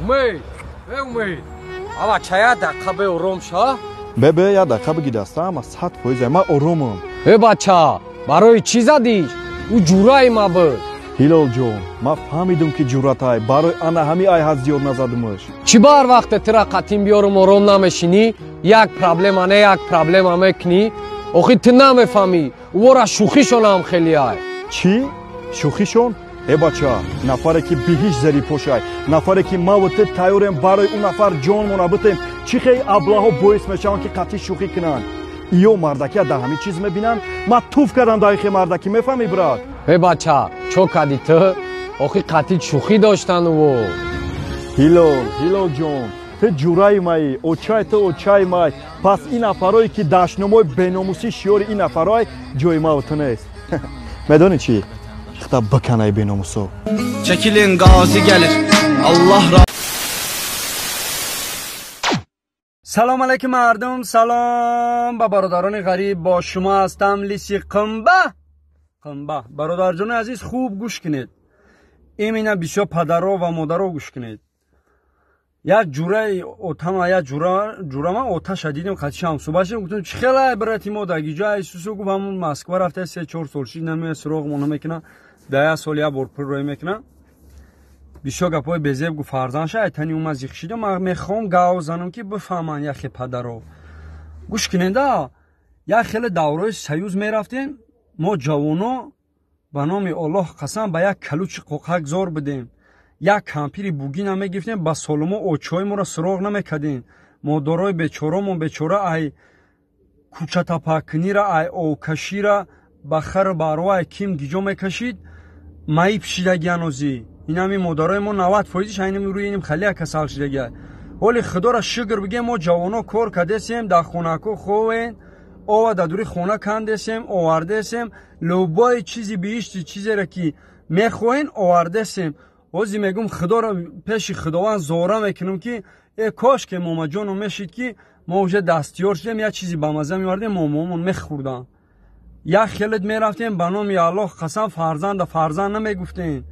Умед, э Умед. Ава чая дақиқа бе ором ша? Бе я дақиқа биги даста, ама 100% ман оромам. Э бача, барои чӣ задиш? Ӯ ҷураи ма буд. Ҳилолҷон, ман фаҳмидум ки ҷуръатай, барои ана ҳами ай ҳад зиёд назадумаш. Чӣ ба ҳар вақте тира қатин биёрум ором намешинӣ? Як проблема не як проблема мекунӣ? Охи ту намефаҳмӣ, ӯвора шӯхишонам хеле ай. Чӣ? Шӯхишон? Э бача, нафаре ки биҳишт зери пошай, нафаре ки маву ту тайёрем барои ӯ нафар ҷонмона битем, чӣ хел аблаҳо боис мешаванд ки қатъи шӯхӣ кунанд? Иё мардакия дар ҳамин чиз мебинанд? Ман туф кардам дар ихе мардакӣ, мефаҳмӣ брат? Э бача, чо кардӣ ту? Охи қатъи шӯхӣ доштан ӯ. Ҳилол, Ҳилолҷон, ту ҷураи маӣ, очай ту очаи май. Пас ин нафарое ки дашномои беномусӣ шиёри ин нафарое ҷои маву ту нест. Медонӣ чӣ? Хта баканай беномусо. Çekilin gazi gelir. Allah razı. Салом алейкум мардум, салом ба бародарони ғариб, бо шумо ҳастам Лиси Қумба. Қумба. Бародарҷони азиз, хуб гӯш кунед. Имина бисёр падаро ва модаро гӯш кунед. Як ҷураи отама, як ҷурама оташа дидем, қатиши ҳамсӯҳбат шудем, гуфтем чӣ хелай брати мо дар гиҷо Исусу гуфт ҳамун Москва рафта 3-4 сол шид, намеояд, суроғ мо намекунад, дар як сол як бор пул рӯй мекунад. Бисёр гапҳои безеб гуфт фарзандша, айтани ума зиқ шидам, ман мехоҳам гав занам ки бифаҳманд яхе падаро. Гӯш кунеда, як хеле давраи союз мерафтем, мо ҷавоно ба номи Оллоҳ қасам ба як калучи қоқак зор будем. Як кампири бугӣ намегирифтем, ба солумо очҳои моро суроғ намекардем. Модарои бечоромон бечора ай кӯчатапакунира, ай овкашира, ба хару барва ай ким гиҷо мекашид, маиб шидагиан озӣ. Инами модарои мо 90%-ш айнами рӯи иним халия касал шидагия. Ҳоли худоро шукр бигем, мо ҷавоно кор кардесем, дар хонако ховен, ова дар дури хона кандесем, овардесем, любои чизи биҳишти чизеро ки мехоҳен овардесем. Ҳозир мегӯм худоро пеши худованд зора мекунам ки э кош ки момаҷоно мешид ки мо уже дастёр шудем, як чизи бамаза меовардем, момаомон мехӯрданд. Як хелет мерафтем, ба номи Аллоҳ қасам фарзанда фарзанд намегуфтем.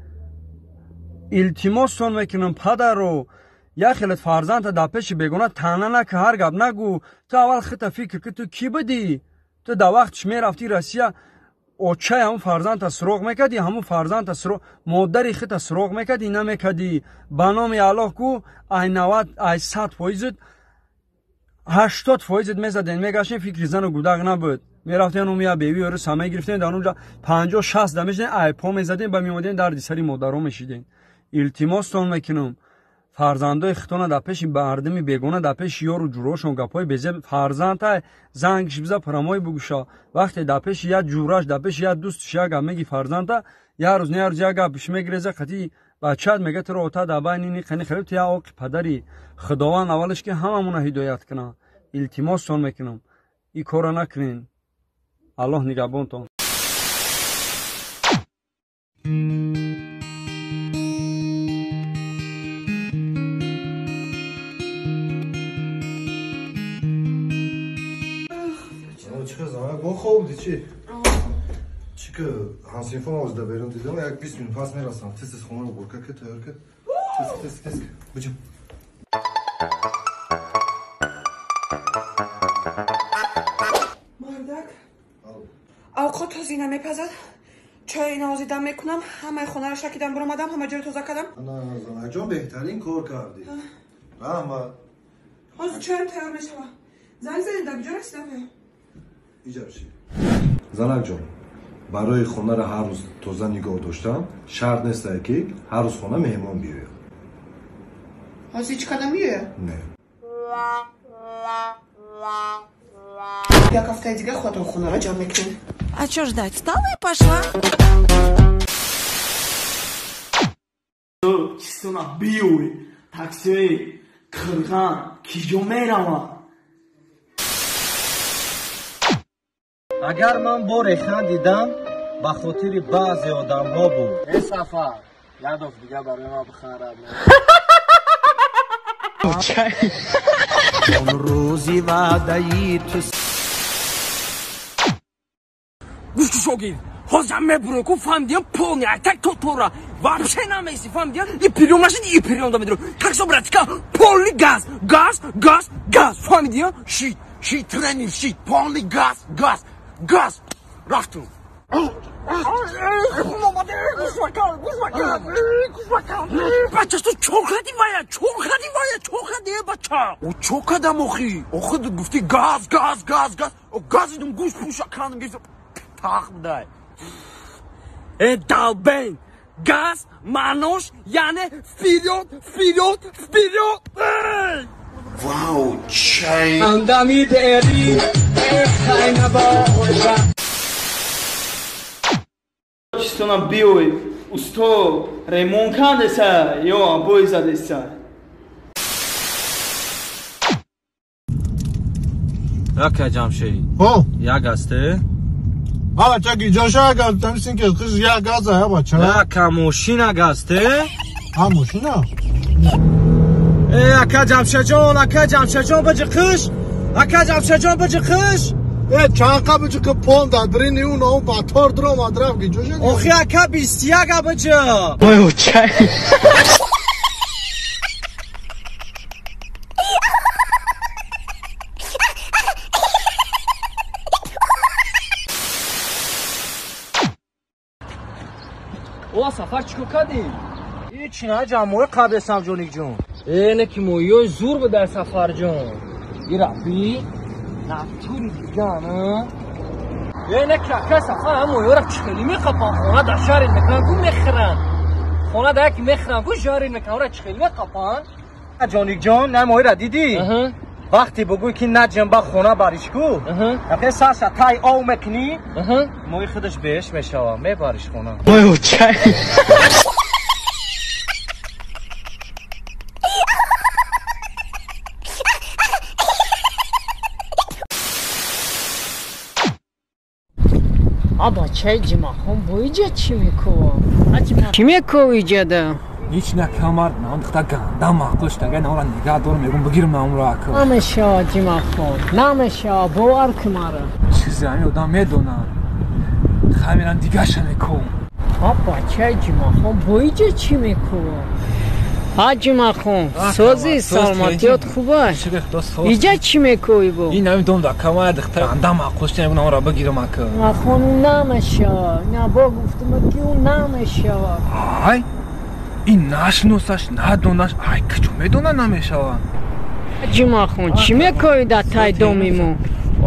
Илтимостон мекунам падаро, як хелет фарзанда дар пеши бегона таъна нака, ҳар гап нагӯ. Ту аввал хита фикр ки ту кӣ будӣ? Ту дар вақтиш мерафтӣ Россия, очай ҳамун фарзандта суроғ мекардӣ, ҳамун фарзандта суроғ, модари хита суроғ мекардӣ, намекардӣ. Ба номи Аллоҳ ку ай 90, ай 100%, 80% мезаден, мегаштем, фикри зану гудак набуд. Мерафтем умия беви ёру сама гирифтем, дар онҷа 50-60 да мешидем, ай по мезадем, ба меомадем дарди сари модаро мешидем. Илтимостон мекунам, фарзандои хитона дар пеши мардуми бегона, дар пеши ёру ҷурошон гапҳои безеб, фарзандтай зангш биза прамои бугӯша. Вақте дар пеши як ҷураш, дар пеши як дӯстш як гап меги фарзандта, як рӯз не як рӯз як гап мегиреза, қатъи бачаат мега туро ота дар байни ни қани хариб, ту як оқи падари. Худованд аввалаш ки ҳамамона ҳидоят кунад. Илтимостон мекунам, ин корро накунед. Аллоҳ нигаҳбонтон. Хоб будӣ чӣ? Чӣ ки ҳамсинфон овозда берун дидам, як 20 минут пас мерасам. Тез тез хонаро бурка ки тайёр ки. Тез тез тез биҷам. Мардак, авқот ҳозир намепазад. Чой навози дам мекунам, ҳамаи хонаро шакидам биромадам, ҳама ҷоро тоза кардам. Ана занаҷон, беҳтарин кор кардӣ. Раҳмат. Ҳозир чоям тайёр мешавад. Занг задем, дар куҷо расидам? Иҷабши. Занакҷон, барои хонаро ҳар рӯз тоза нигоҳ доштан шарт нестае ки ҳар рӯз хона меҳмон биёяд. Ҳозир чӣ кардам меояд? Не. Як ҳафтаи дигар худатон хонаро ҷамъ мекунем. А чё ждать? Встала и пошла. Чистона биёй, таксиҳои қирған киҷо мераванд? Агар ман боре хандидам, ба хотири баъзе одамҳо буд. Э Сафар, ядов дига барои ман бихарад. Он рӯзи ваъдаи ту. Гӯш шогирд, ҳозир мебурам ку фаҳмидиям полный, ай так то тора. Вообще намеси, фаҳмидӣ? И приём нашид, и приём да медро. Как со братика, полный газ, газ, газ, газ. Фаҳмидӣ? Шит, шит, тренер, шит, полный газ, газ, газ. Рафтум. Бача, ту чо кардӣ вая? Чо кардӣ вая? Чо кардӣ, бача? О, чо кардам охи? Охи гуфтӣ газ, газ, газ, газ. О, газидум, гӯш пӯша кардам, гирифтам. Тах будай. Э, долбен! Газ, маънош, яъне вперёд, вперёд, вперёд! Вау, чай! Андами дери, Чистона биёй, усто ремон кардеса ё обои задеса? Ака Ҷамшед. Як ҳасте? Бача гиҷоша агар тамисин ки қиз як газа я бача. Ака мошина гасте? А мошина? Э ака Ҷамшедҷон, ака Ҷамшедҷон баҷи қиш. Ака Ҷамшедҷон баҷи қиш. Э чанқа баҷи ки пон дадрини ун он батор дрома драв гиҷоша. Охи ака 21 баҷи. Ой очай. О, сафар чико кардӣ? Ҳеч на, ҷамои қабресам ҷоникҷон. Э, не ки моҳиёи зур будай сафарҷон. Ираби, натури диган, а? Э, не ки ака сафар ҳам моҳиёра чӣ хелӣ меқапан, хона дар шаҳре мекунан, ку мехӯран. Хона дар яке мехӯран, ку шаҳре мекунан, ора чӣ хелӣ меқапан? Ҷоникҷон, на моҳиро дидӣ? Вақте бугӯй ки наҷанба хона бариш ку, яке сарша тай ов мекунӣ, моҳи худаш беҳиш мешава, мебариш хона. Ой очай. А бачаи ҷимахон бо иҷа чӣ мекова? Чӣ мекова иҷада? Ҳеч накамар, нам духта ганда маъқул шудага, намра нигаҳ дорам, мегум бигирам намро ака. Намешава ҷимахон, намешава, бовар кун мара. Чизе ҳамин одам медонам. Хамирам дигаша мекум. А бачаи ҷимахон бо иҷа чӣ мекова? А ҷимахон, сози саломатиёт хуба? Иҷа чӣ мекови бо? Ин ҳамин дом дакама духта ганда маъқул шуда, мегум намра бигирам ака. Ҷимахон, ӯ намешава. На бо гуфтум ки ӯ намешава. Ай? Ин нашиносаш, надонаш, ай куҷо медона намешава. Ҷимахон, чӣ мекови дар тай доми мо?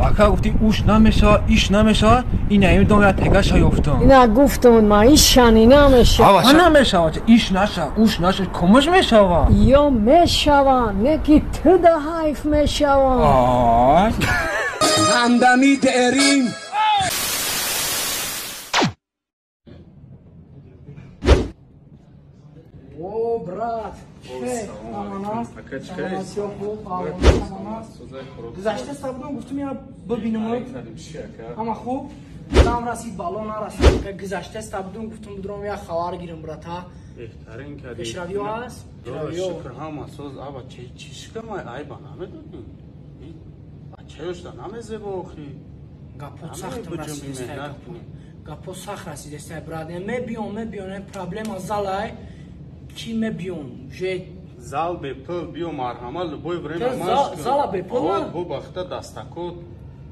Ака гуфти уш намешава, иш намешава, ин ҳамин дом я тегаша ёфтам. Ина гуфтам ма ишани намешава. Ава намешава, иш наша, уш наша, комуш мешава? Ё мешава, не ки ту да ҳайф мешава. Ай. Ҳамдами дерим. О, брат, гузашта сабудам, гуфтум я бибинам, ҳама хуб, дам расид, бало нарасид. Гузашта сабудам, гуфтум будром я хабар гирам, брата. Беҳтарин кардӣ. Пешравиё ҳаст? Шукр, ҳама соз. Аба чӣ шикамай айба намедонӣ? Бачаёшда намезеба охи. Гапо сахтам расидеста, гапо сахт расидеста, брат. Мебиём, мебиём, проблема залай. Ки мебиём? Уже зал бепул биё, марҳама, любой время. Зала бепул? Бо бахта дастакот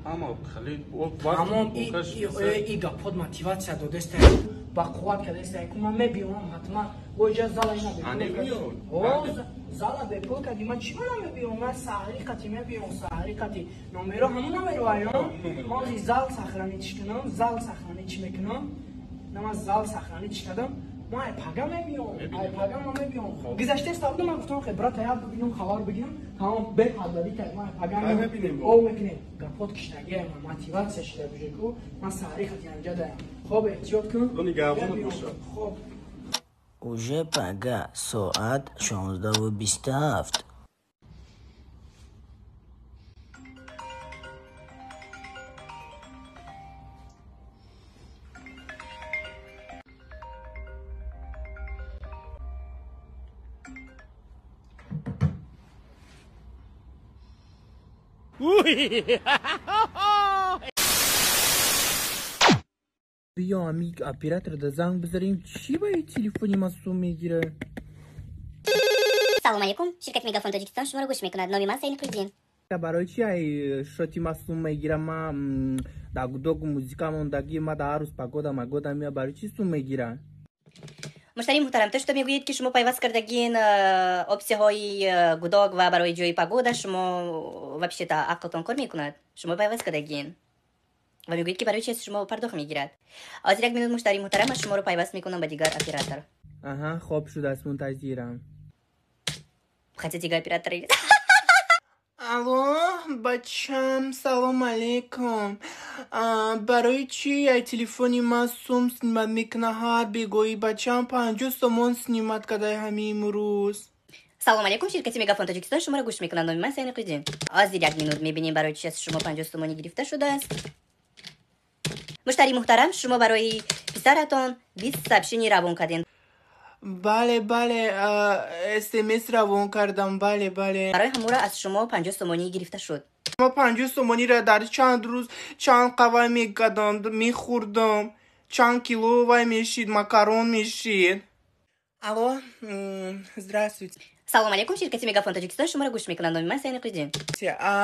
ҳама хеле тамом. И гапот мотиватсия додеста, ба қувват кардеста. Ман мебиём ҳатман. Оҷа зала ина бепул. Зала бепул кади, ман чӣ мана мебиём? Ман саҳри қати мебиём, саҳри қати. Номеро ҳамон номеро аём. Ман зал сахранич кунам, зал сахранич мекунам. На ман зал сахранич кардам. Ман ай пага мебиём, ай пага ман мебиём. Гузашта сабудам, ман гуфтам хе брат, я бибинам, хабар бигирам, тамом бепадавӣ кард. Ман ай пага мебинем, о мекунем. Гапот киштагиам, мотиватсия шида бужеку. Ман саҳри хати анҷа даям. Хоб эҳтиёт кун. Хоб. Уже пага соат 16:27. Биё ами оператор да занг бизанем, чӣ ба и телефони ма сум мегира? Салом алейкум, ширкати Мегафон Тоҷикистон шуморо гӯш мекунад. Номи ман Сайнқулдин. Барои чи ай шоти ма сум мегира? Ма дар гудогу музика мондагӣ, ма дар ҳар рӯз погода магода мея, барои чи сум мегира? Муштарии муҳтарам, то что мегӯед, ки шумо пайваст кардагин опсияҳои гудок ва барои ҷои погода, шумо вообще-то ақлтон кор мекунад? Шумо пайваст кардагин ва мегӯед, ки барои чи аз шумо пардохт мегирад. Ҳозир як минут, муштарии муҳтарам, ман шуморо пайваст мекунам ба дигар оператор. Аҳа, хоб шудааст, мунтазирам. Хотя дигар оператор. Алло, бачам, салом алейкум. Барои чи ай телефони ман сум снимать мекуна ҳар бегоҳӣ? Бачам, 50 сомон снимать кадай ҳами имрӯз. Салом алейкум, ширкати Мегафон Тоҷикистон шуморо гӯш мекунад. Номи ман Сайнқулдин. Ҳозир як минут, мебинем, барои чи аз шумо 50 сомонӣ гирифта шудааст. Муштарии муҳтарам, шумо барои писаратон 20 сообщение равон кардем. Бале, бале, СМС равон кардам, бале, бале. Барои ҳамура аз шумо 50 сомонӣ гирифта шуд. Ма 50 сомониро дар чанд рӯз чанд қавай мекардам, мехӯрдам, чанд кило вай мешид, макарон мешид. Алло, здравствуйте. Салом алейкум, ширкати Мегафон Тоҷикистон шуморо гӯш мекунад. Номи ман Сайнқулдин.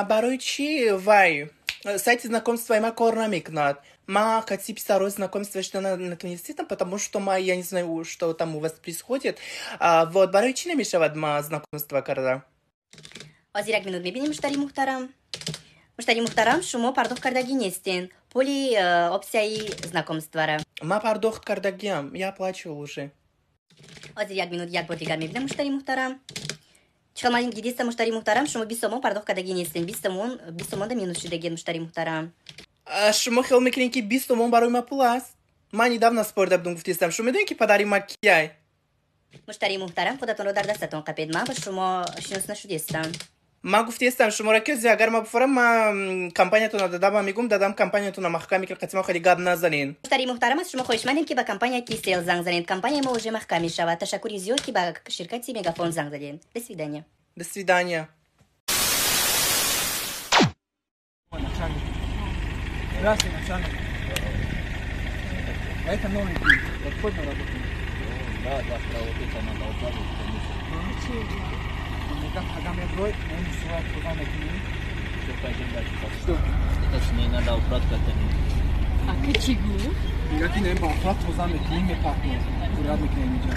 Барои чи вай сайти знакомства ма кор намекунад? Ма кати писаро знакомства что натуниститам, потому что ма, я не знаю, что там у вас происходит. Вот барои чи намешавад ма знакомство карда? Ҳозир як минут, мебинем, муштарии муҳтарам. Муштарии муҳтарам, шумо пардохт кардагӣ нестен пули опсияи знакомствара. Ма пардохт кардагиам, я оплачивал уже. Ҳозир як минут, як бор дигар мебинам, муштарии муҳтарам. Чӣ ман гидиста, муштарии муҳтарам, шумо 20 сомон пардохт кардагӣ нестен, 20 сомон, 20 сомонда минус шудагиед, муштарии муҳтарам. Шумо хиёл мекунед, ки 20 сомон барои ма пул аст? Ман недавно спорида будум, гуфтистам. Шумо медонед, ки падари ма кияй? Муштарии муҳтарам, худатонро дар дастатон қапед, ман ба шумо шинос нашудистам. Ман гуфтистам шуморо, ки агар ма бифорам, ма компаниятона дадама мегум, дадам компаниятона маҳкам мекунам, қатима хеле гап назанен. Муштарии муҳтарам, аз шумо хоҳишмандем, ки ба компания Тисел занг занед. Компанияи мо уже маҳкам мешавад. Ташаккури зиёд, ки ба ширкати Мегафон занг задед. До свидания. До свидания. Здравствуйте, начальник. А это новенький. Подходит на работу? Да, завтра вот это надо укладывать, конечно. Мегам, пага меброй, мо мусоат тоза мекунем. Все, пойдем дальше. Что? Это с ней надо убрать как-то. Ака, чӣ гуфт? Мега, ки не ба охрат тоза мекунем, мепартем. Курят мекунем инҷа.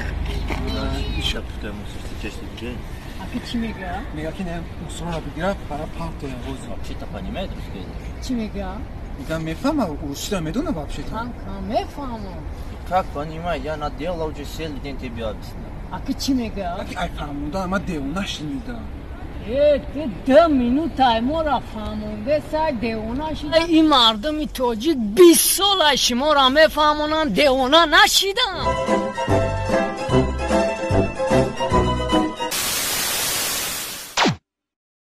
Ишаб, пускай мусор сейчас не. Ака, чӣ мега? Мега, ки не мусорро бигира, бара партоя ҳозир. Вообще-то понимает русский язык? Чӣ мега? Мега, мефаҳма, урусиро медона вообще-то. Кам кам мефаҳмам. Как понимает? Я наделал уже целый день, тебе объяснял. Ака, чӣ мега? Ай фаҳмонда, ма девона шунидам. Э, ту 2 минутай моро фаҳмонде, сай девона шида. Ин мардуми тоҷик 20 сола шуморо мефаҳмонанд, девона нашидам.